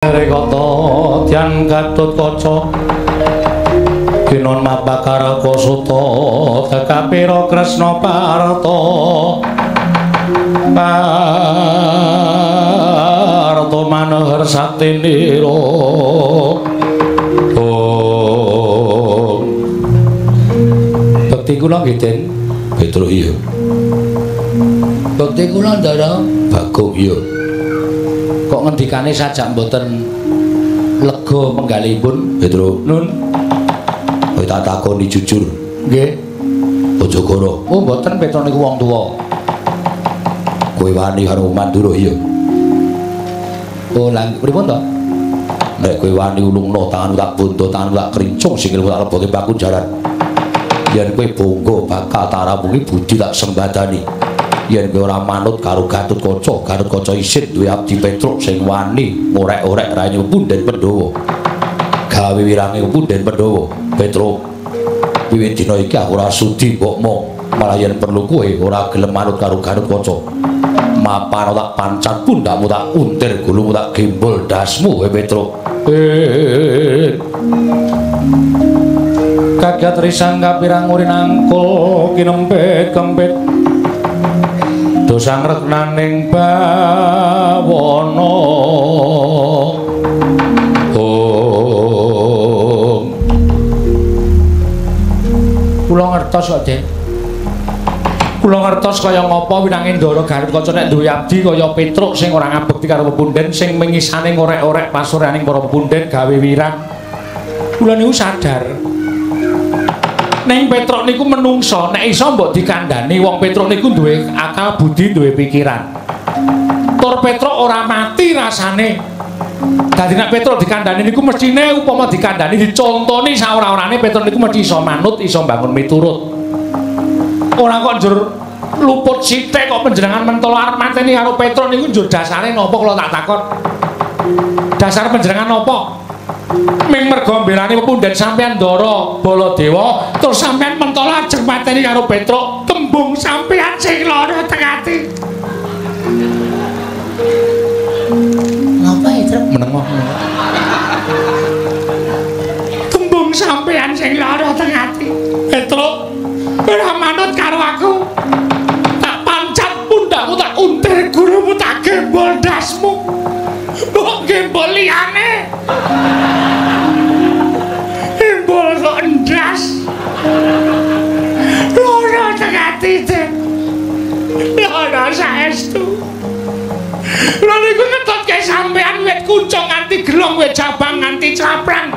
Rekata Dyan Gatotkaca Kinon Mapakaraka Suta Tekapira Kresna Parta Parta Manohar Saktinira. Om Bekti kula nggih Den Petro iya. Bekti kula Ndara Bagong iya. Kok ngendikane sajak mboten lega penggalihipun Petro? Nun. Kowe tak takoni jujur. Nggih. Aja goro. Oh mboten, Petro niku wong tuwa. Kowe wani karo Mandura iya. Oh lha pripun to? Nek kowe wani ulungno tanganmu tak bondo, tanganmu tak krincung, sikilmu tak leboke pakunjaran. Yen kowe bonggo bakal tak rampungi budi tak sembadani. Yen kowe ora manut karo Gatotkaca, Gatotkaca isin duwe abdi Petruk sing wani ngorek-orek raine punden Pandhawa. Gawe wirange punden Pandhawa. Petruk, wiwit dina iki aku ora sudi mbok mong, malah yen perlu kowe ora gelem manut karo Gatotkaca. Mapano tak pancat pundakmu tak untir gulumu tak gembol dasmu kowe Petruk. Kagiat risang kapirang urinangkul kinempit kempit dosang reknaning bawana. Om. Kula ngertos kok, Dik. Kula ngertos kaya ngapa winange Ndara Gatotkaca nek duwe abdi kaya Petruk sing ora ngabekti karo pepunden, sing mengisane ngorek-orek pasuryaning para pepunden gawe wirang. Kula niku sadar. Ning Petruk niku menungso, nek iso mbok dikandhani wong Petruk niku duwe akal budi, duwe pikiran. Tur Petruk ora mati rasane. Dadi nek Petruk dikandhani niku mestine upama dikandhani dicontoni saora-orane Petruk niku mesti iso manut, iso mbangun miturut. Ora kok njur luput sithik kok panjenengan mentolo arep mateni karo Petruk niku njur dasare napa kula tak takon. Dasar panjenengan napa? Ming mergo mbelani pepunden sampean Ndara Baladewa terus sampean mentolo ajeng mateni karo Petruk, tembung sampean sing lara teng ati. Ngapa ya, Truk? Meneng. Tembung sampean sing lara teng ati. Petruk ora manut karo aku. Tak pancat pundakmu, tak untir gurumu, tak gembol dasmu. Mbok gembol liyane. Gembol kok endas. Lara teng ati, Den. Lara saestu. Lha niku ngetutke sampean wit kuncung nganti gelong, wit jabang nganti caprang.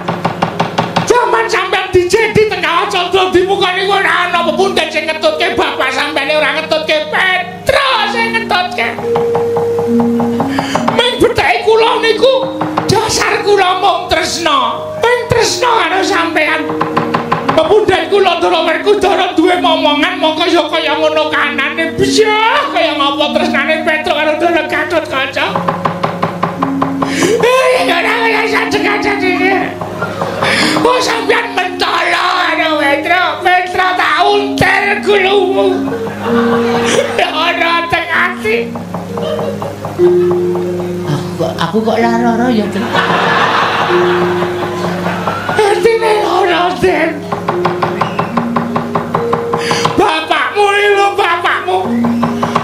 Jaman sampean dijedi teng Kawah Candra Dimuka niku ora ana pepunden sing ngetutke, bapak sampean ora ngetutke, Petro sing ngetutke. Ming betheke kula niku dasar kula mung tresna. Ming tresna karo sampean. Pepunden kula Ndara Werkudara duwe momongan mongko ya kaya ngono kanane. Bisyah kaya ngapa tresnane Petro karo Ndara Gatotkaca. Ora kaya sajeg-sajeg iki. Oh sampean mentolo karo Petro, Petro tak untir gulumu. Ora teng ati. Aku kok lara ya, Tru. Artine lara, Den. Bapakmu iki lho, bapakmu.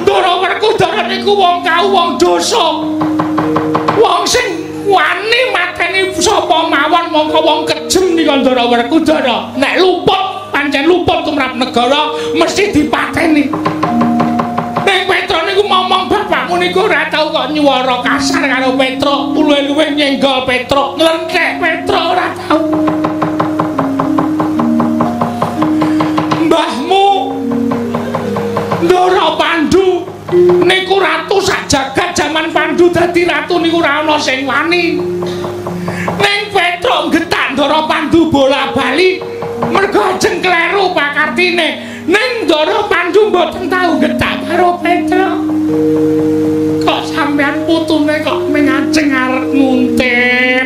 Ndara Werkudara niku wong kau wong dosa. Wong sing wani mateni sapa mawon mongko wong kejem nika Ndara Werkudara. Nek luput, pancen luput tumrap negara mesti dipateni. Ning Petro niku momong bapakmu niku ora tau kok nyuwara kasar karo Petro, luwih-luwih nyenggol Petro, nglenthek Petro ora tau. Mbahmu Ndara Pandu niku ratu sak jagat, jaman Pandu dadi ratu niku ora ana sing wani. Ning Petro nggetak Ndara Pandu bola-bali mergo ajeng kleru pakartine. Ning Ndara Pandu mboten tau nggetak karo Petro. Kok sampean putune kok ming ajeng arep nguntir.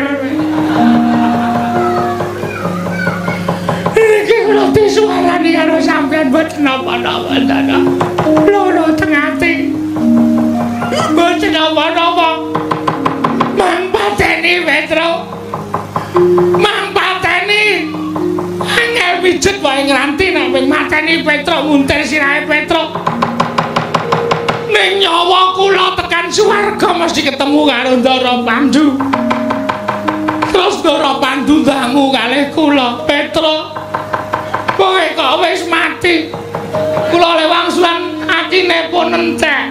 Iki kula disuwarani karo sampean mboten napa-napa, Ndara. Lara teng ati. Mboten napa-napa. Mang pateni Mang pateni. Angel pijet wae ngranti nek wing mateni Petruk nguntir sirahe Petruk. Ning nyawa kula tekan swarga mesti ketemu karo Ndara Pandu. Terus Ndara Pandu dangu kalih kula, Petruk. Kowe kok wis mati. Kula lewangsulan atine pun entek.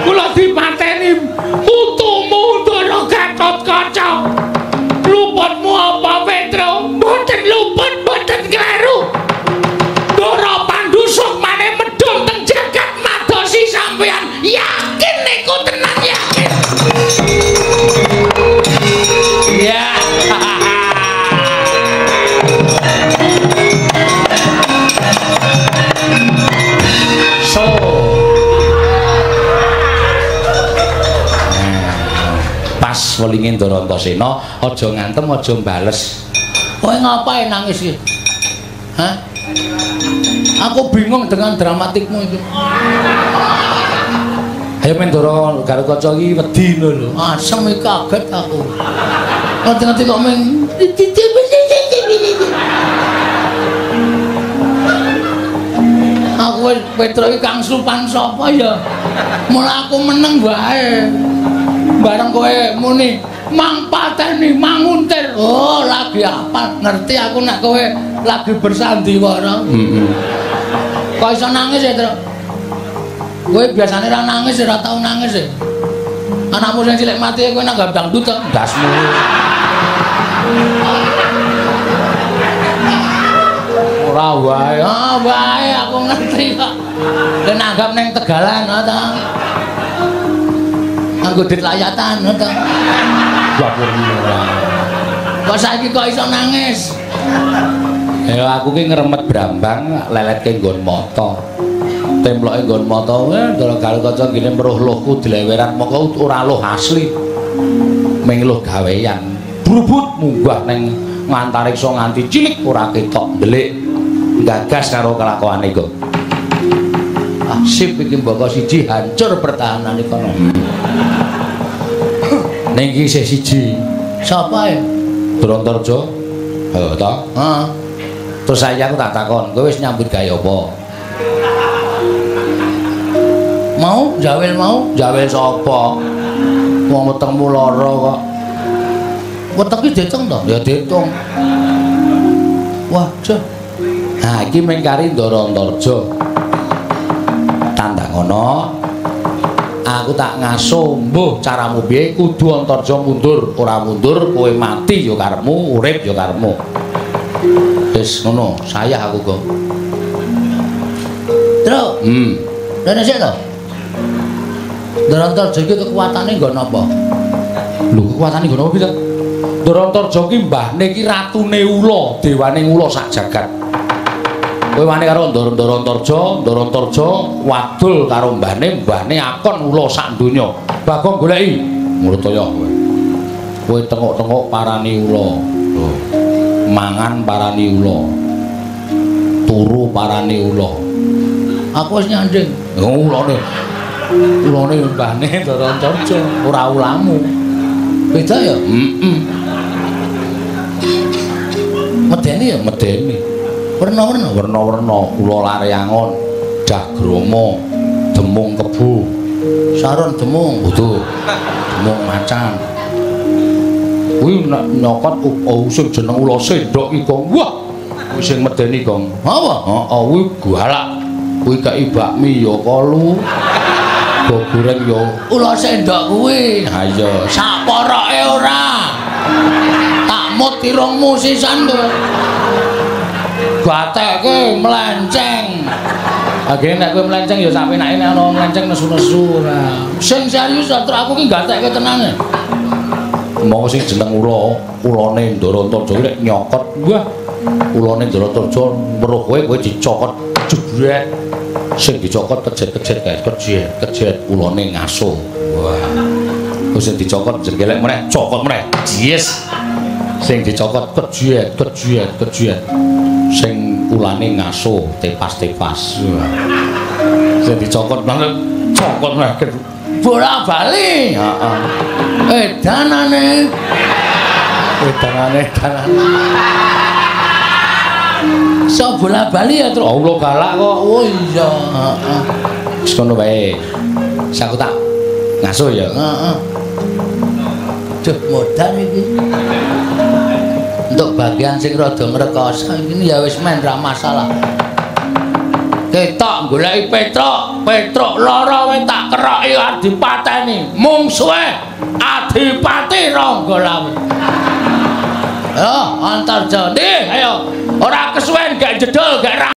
Kula dipateni putumu Ndara Gatotkaca. Luputmu apa Petruk? Mboten luput, mboten kleru. Ndara Pandu sukmane medhun teng jagat madosi sampeyan. Yakin niku tenan yakin. Ya. So. Pas welinge Ndara Antasena aja ngantem aja bales. Kowe ngapain nangis iki? Hah? Aku bingung dengan dramatikmu itu. Ayo men Ndara Gatotkaca iki wedi ngono lho. Asem iki kaget aku. Ngerti-ngerti kok meng aku wis Petruk iki kang supan sapa ya? Mula aku meneng wae. Bareng kowe muni mang pateni, mang nguntir. Oh, lagi apa? Ngerti aku nek kowe lagi bersandiwara. Heeh. Kok iso nangis ya, Truk? Kowe biasane ora nangis, ora tau nangis ya. Anakmu sing cilik mati kowe nanggap dangdut to, ndasmu. Ora wae. Ah, wae aku ngerti kok. Kowe nanggap ning Tegalan ta. Nganggo dit layatan to. Kok saiki kok iso nangis? Ya aku ki ngremet brambang leletke nggon mata. Temploke nggon mata, Ndara Gatotkaca ngene meruh luhku dileweran mongko ora luh asli. Ming luh gawean. Brubut munggah ning ngantariksa nganti cilik ora ketok ndelik. Gagas karo kelakuane kok. Ah, sip iki mboko siji hancur pertahanan kono. Ning iki isih siji. Sapa ya? Ndara Antarja. Heeh ta? Heeh. Terus saiki aku tak takon, kowe wis nyambut gawe apa? Mau jawil mau? Jawil sapa? Wong wetengmu lara kok. Weteng ki diitung to? Ya diitung. Wah, jeh. Nah, iki mung kari Ndara Antarja. Tandang ngono. Aku tak ngaso mbuh caramu piye kudu Antarja mundur, ora mundur kowe mati ya karepmu, urip ya karepmu. Wis ngono, sayah aku kok. Truk. Rene sik to? Ndara Antarja iki kekuatane nggon apa? Lho, kekuatane nggon apa piye? Ndara Antarja ki mbahne ki ratune ula, dewane ula sak jagat. Kowe wani karo Ndara Antarja, Ndara Antarja wadul karo mbahne, mbahne akon ula sak donya. Bagong goleki mrutaya kowe. Kowe tengok-tengok parani ula. Lho. Mangan parani ula. Turu parani ula. Aku wis nyanding. Oh, ulane. Ulane mbahne Ndara Antarja, ora ulamu. Beda ya? Heeh. Medeni ya? Medeni. Werna-werna, werna-werna, ula laryangon, dagrama, demung kebu, saron demung, kudu demung macan. Kuwi nek nyokot oh sing jeneng ula sendok iki, Gong. Wah, kuwi sing medeni, Gong. Apa? Heeh, kuwi galak. Kuwi kei bakmi ya kolu. Go goreng ya ula sendok kuwi. Ha iya, sak poroke ora. Tak mut irungmu sisan kowe. Gatekke mlenceng. Agene nek kowe mlenceng ya sak penake nek ana mlenceng nesu-nesu ora. Sing serius to, aku ki gatekke tenan. Monggo sing jeneng ula, ulane Ndara Antarja nek nyokot, wah, ulane Ndara Antarja weruh kowe, kowe dicokot jebret. Sing dicokot kejet-kejet kae, kejet-kejet ulane ngaso. Wah. Terus sing dicokot jenggelek meneh, cokot meneh. Yes. Sing dicokot kejet, kejet, kejet. Sing ulane ngaso, tepas-tepas. Sing dicokot banget, cokot meneh. Bola bali. Heeh. Wedanane. Wedanane dalan. So bola-bali ya, Truk. Allah galak kok. Oh iya, heeh. Wis kono wae. Wis aku tak ngasuh ya. Heeh. Duh, modal iki. Untuk bagian sing rada ngrekoso iki ya wis men ra masalah. Ketok goleki Petruk, Petruk lara wae tak keroki adipateni. Mungsuhe Adipati Ranggalawe. Ayo antar jane, ayo. Ora kesuwen gak jedul gak